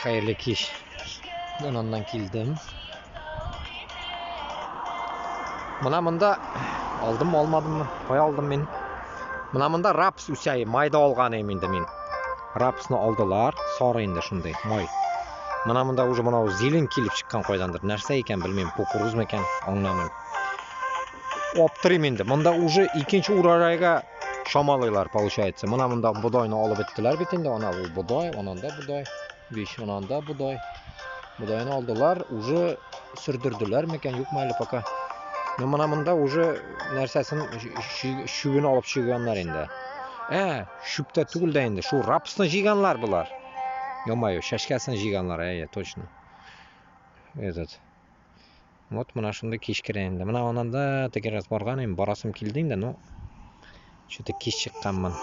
Хәерле кич. Мин аннан килдем. Менә монда алдыммы, алмадыммы? Кая алдым мин? Менә монда рапс үсә, майда алган идем инде мин. Рапсны алдылар, сары инде шундый, май. Менә монда уже монау зелень килеп чыккан кайдандыр. Нәрсә икән белмим, кукуруз микән, аңламыйм. Аптырыйм инде. Монда уже икенче урожайга чамалыйлар, получается. Менә монда бодайны алып беттеләр бит инде. Ана ул бодай, ананда бодай, биш, ананда бодай. Бодайны алдылар, уже сөрдерделәр микән, юкмы әле пока. Но менә монда уже нәрсәсен чүбен алып чыганнар инде. Ә, чүп тә түгел дә инде, шул рапсны җыйганнар болар. Ё-моё, чәчкәсен җыйганнар, әйе, точно. Этот. Вот менә шундый кич керә инде. Менә ананда теге раз барган идем, барасым килде инде, но что-то кич чыкканмын.